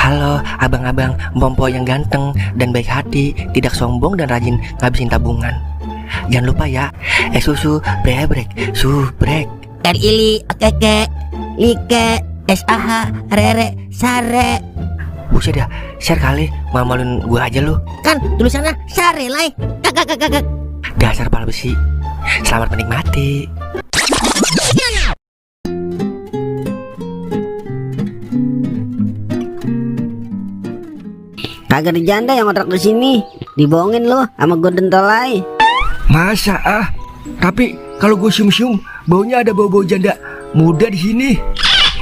Halo abang-abang Mpompo yang ganteng dan baik hati, tidak sombong dan rajin ngabisin tabungan. Jangan lupa ya, susu brebrek, subrek. Ili, keke, like, SAH, rere, sare. Buset dah, share kali, malu-maluin gua aja lu. Kan tulisannya sare lai. Kakak. Dasar pala besi. Selamat menikmati. Kagak ada janda yang ngontrak di sini. Dibohongin lo sama gue dentolai. Masa Tapi kalau gue cium-cium, baunya ada bau-bau janda muda di sini.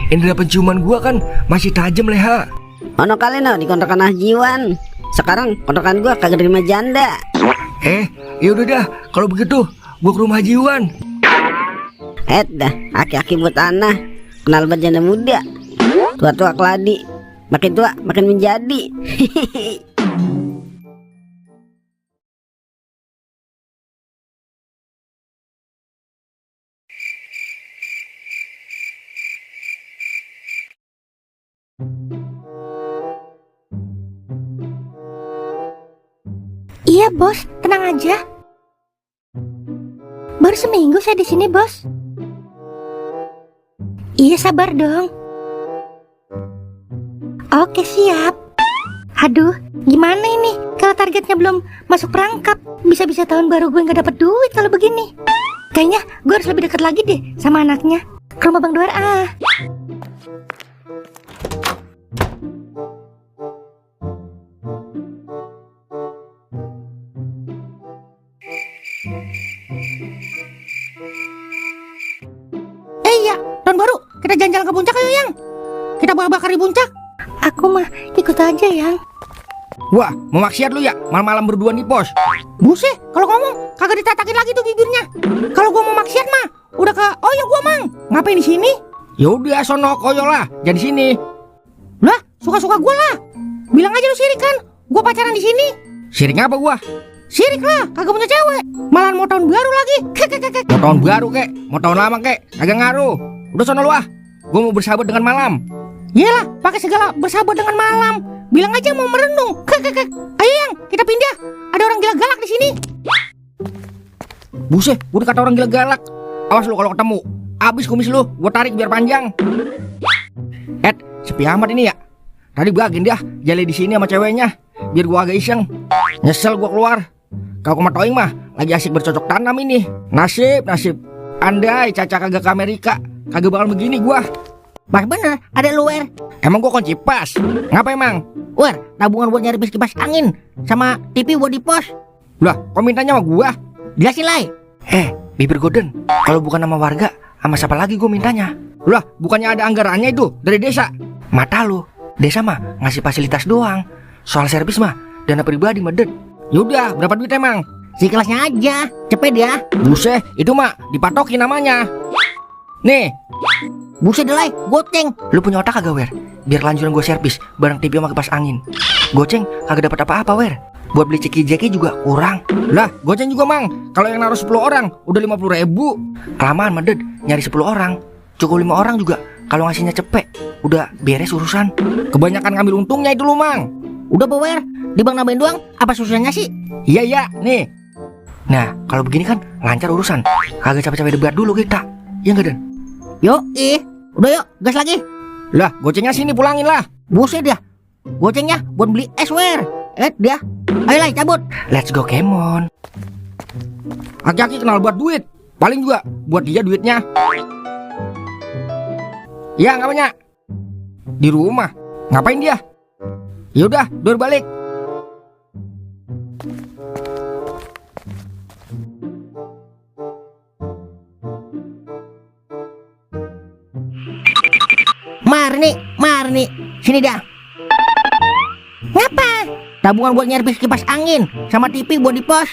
Indra penciuman gue kan masih tajam leha. Ono kali no di kontrakan Hajiwan. Sekarang kontrakan gue kagak terima janda. Ya udah dah, kalau begitu gue ke rumah Hajiwan. Dah, aki-aki buat anak. Kenal banget janda muda. Tua-tua keladi. Makin tua makin menjadi. Iya bos, tenang aja. Baru seminggu saya di sini bos. Iya sabar dong. Oke siap. Aduh, gimana ini? Kalau targetnya belum masuk perangkap, bisa-bisa tahun baru gue nggak dapet duit kalau begini. Kayaknya gue harus lebih dekat lagi deh sama anaknya. Ke rumah Bang Doer Iya, tahun baru kita jalan-jalan ke puncak ayo yang. Kita bakar di puncak. Aku mah ikut aja yang. Wah, mau maksiat lu ya? Malam-malam berduaan di pos. Buset, kalau ngomong kagak ditatakin lagi tuh bibirnya. Kalau gua mau maksiat mah udah ke Oyo gua mang. Ngapain di sini? Ya udah sono koyo lah, jangan di sini. Lah, suka-suka gua lah. Bilang aja lu sirik kan. Gua pacaran di sini. Sirik apa gua? Sirik lah, kagak punya cewek. Malahan mau tahun baru lagi. Mau tahun baru kek, mau tahun lama kek, kagak ngaruh. Udah sono lu Gua mau bersahabat dengan malam. Iyalah, pakai segala bersahabat dengan malam. Bilang aja mau merenung. Ayo yang, kita pindah. Ada orang gila galak di sini. Buset, udah kata orang gila galak. Awas lu kalau ketemu. Abis kumis lu, gua tarik biar panjang. Sepi amat ini ya. Tadi gua agenda jalan di sini sama ceweknya, biar gua agak iseng. Nyesel gua keluar. Kalau ke Toing mah lagi asik bercocok tanam ini. Nasib. Andai Caca kagak ke Amerika, kagak bakal begini gua. Pas bener, ada lu Wer. Emang gua kunci pas. Ngapa emang? Wer, tabungan buat nyari kipas angin sama TV buat di pos. Lah, kok mintanya sama gua? Jelasin lai. Bibir Goden, kalau bukan sama warga, sama siapa lagi gue mintanya? Lah, bukannya ada anggarannya itu dari desa? Mata lu, desa mah ngasih fasilitas doang. Soal servis mah dana pribadi medet. Yaudah, berapa duit emang? Si kelasnya aja, cepet ya. Buset, itu mah dipatokin namanya. Nih. Buset delay, goceng. Lu punya otak kagak Wer? Biar lanjuran gue servis bareng TV sama kipas angin. Goceng kagak dapat apa-apa Wer. Buat beli ceki-jeki juga kurang. Lah, goceng juga mang. Kalau yang naruh 10 orang udah 50.000. Kelamaan medet, nyari 10 orang. Cukup 5 orang juga. Kalau ngasihnya cepet, udah beres urusan. Kebanyakan ngambil untungnya itu lu mang. Udah Wer, di bang nambahin doang. Apa susahnya sih? Iya, nih. Nah, kalau begini kan lancar urusan. Kagak capek-capek debat dulu kita. Ya enggak Den? Yuk, udah yuk, gas lagi. Lah, gocengnya sini pulangin lah. Buset ya. Gocengnya buat beli es Wer. Dia. Ayo lah cabut. Let's go Kemon. Aki-aki kenal buat duit. Paling juga buat dia duitnya. Ya, nggak banyak. Di rumah. Ngapain dia? Yaudah, Dor balik. Marni, sini dah. Ngapa? Tabungan buat nyervis kipas angin sama TV buat di pos.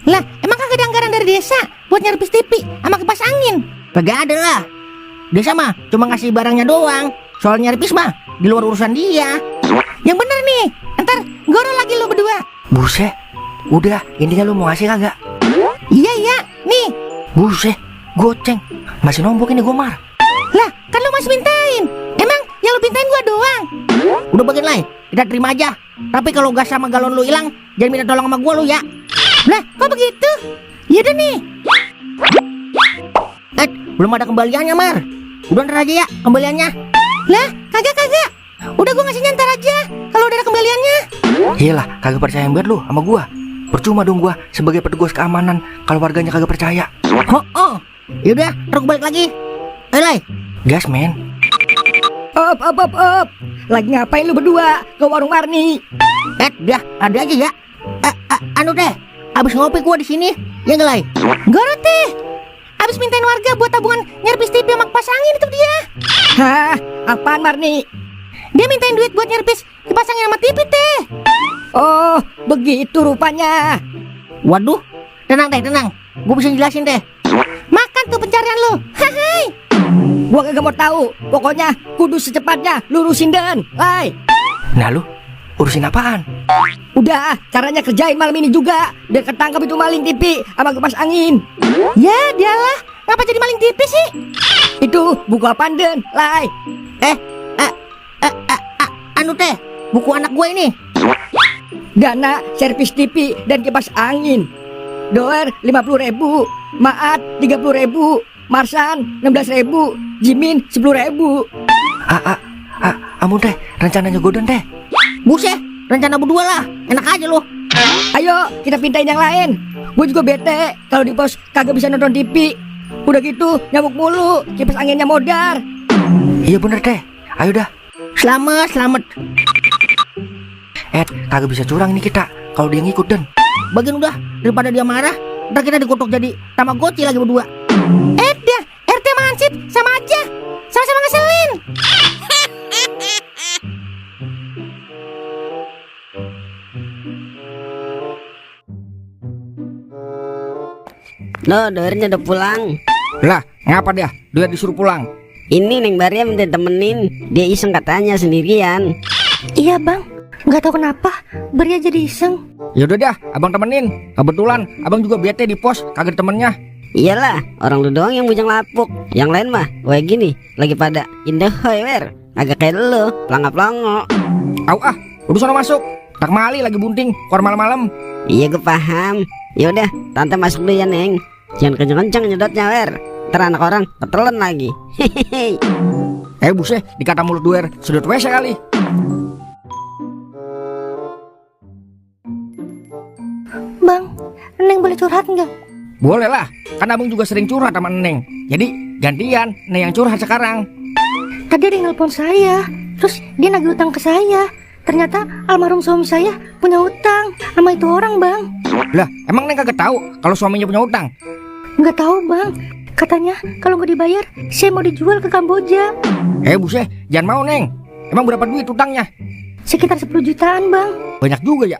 Lah, emang kagak ada anggaran dari desa buat nyervis TV sama kipas angin? Kagak ada lah. Desa mah cuma ngasih barangnya doang. Soal nyervis mah di luar urusan dia. Yang bener nih, ntar goro lagi lo berdua. Buset, udah intinya lu mau ngasih kagak? Iya, nih. Buset, goceng. Masih nombok ini Gomar. Lah, kan lu masih mintain. Emang yang lu mintain gua doang? Udah bagian lain, kita terima aja. Tapi kalau gas sama galon lu hilang, jangan minta tolong sama gua lu ya. Lah, kok begitu? Yaudah nih. Belum ada kembaliannya, Mar. Udah ntar aja ya kembaliannya. Lah, kagak. Udah gua ngasihnya ntar aja kalau udah ada kembaliannya. Iyalah, kagak percaya banget lu sama gua. Percuma dong gua sebagai petugas keamanan kalau warganya kagak percaya. Oh. Yaudah, ntar gua balik lagi. Lai. Gas, men. Op. Lagi ngapain lu berdua ke warung Marni? Dah, ada aja ya. Anu deh, abis ngopi gua di sini, ya nggak Lai? Gorot teh. Abis mintain warga buat tabungan nyerpis TV sama kipas angin itu dia. Hah? Apaan Marni? Dia mintain duit buat nyerpis kipas angin sama TV teh. Oh, begitu rupanya. Waduh, tenang. Gua bisa jelasin deh. Makan tuh pencarian lu. Hai. Gua kagak mau tahu. Pokoknya kudu secepatnya lurusin Den. Lai. Nah lu, urusin apaan? Udah, caranya kerjain malam ini juga. Biar ketangkap itu maling TV sama kipas angin. Ya, dialah. Ngapa jadi maling TV sih? Itu buku apaan Den? Lai. Anu teh, buku anak gue ini. Dana servis TV dan kipas angin. Doer 50.000, Maat 30.000, Marsan 16.000, Jimin 10.000. Amun teh, rencananya Godan teh. Buset, rencana berdua lah. Enak aja lu. Ayo kita pindahin yang lain. Gue juga bete kalau di pos kagak bisa nonton TV. Udah gitu nyamuk mulu, kipas anginnya modar. Iya bener teh. Ayo dah. Selamat. Kagak bisa curang ini kita kalau dia ngikut Dan. Bagian udah, daripada dia marah, ntar kita dikutuk jadi Tamagotchi lagi berdua. Dah, RT sama Hansip sama aja. Sama-sama ngeselin. Loh, doernya udah pulang. Lah, ngapa dia? Dia disuruh pulang. Ini Neng Maria minta temenin. Dia iseng katanya sendirian. Iya bang, nggak tahu kenapa Beria jadi iseng. Yaudah dah, abang temenin. Kebetulan abang juga bete di pos, kagak ada temennya. Iyalah, orang lu doang yang bujang lapuk. Yang lain mah, kayak gini, lagi pada indah wer. Agak kayak lu, pelangap-pelongo. Au udah sono masuk. Tak mali lagi bunting, keluar malam-malam. Iya gue paham. Yaudah, tante masuk dulu ya Neng. Jangan kenceng-kenceng nyedotnya wer. Ntar anak orang ketelan lagi. Hehehe. Buset, dikata mulut duer, sedot WC kali. Bang, Neng boleh curhat nggak? Boleh lah, kan abang juga sering curhat sama Neng. Jadi gantian, Neng yang curhat sekarang. Tadi ada yang nelpon saya, terus dia nagih utang ke saya. Ternyata almarhum suami saya punya utang sama itu orang bang. Lah, emang Neng kagak tahu kalau suaminya punya utang? Nggak tahu bang. Katanya kalau nggak dibayar, saya mau dijual ke Kamboja. Buset, jangan mau Neng. Emang berapa duit utangnya? Sekitar 10 jutaan bang. Banyak juga ya.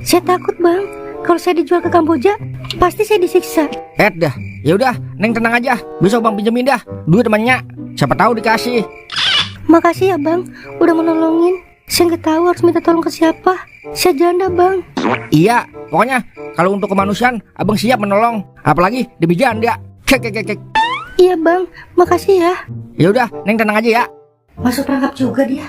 Saya takut bang, kalau saya dijual ke Kamboja, pasti saya disiksa. Dah, yaudah, Neng tenang aja. Besok bang pinjemin dah duit temannya. Siapa tahu dikasih. Makasih ya bang, udah menolongin. Saya nggak tahu harus minta tolong ke siapa. Saya janda bang. Iya, pokoknya kalau untuk kemanusiaan abang siap menolong. Apalagi demi janda. Kek. Iya bang, makasih ya. Yaudah, Neng tenang aja ya. Masuk perangkap juga dia.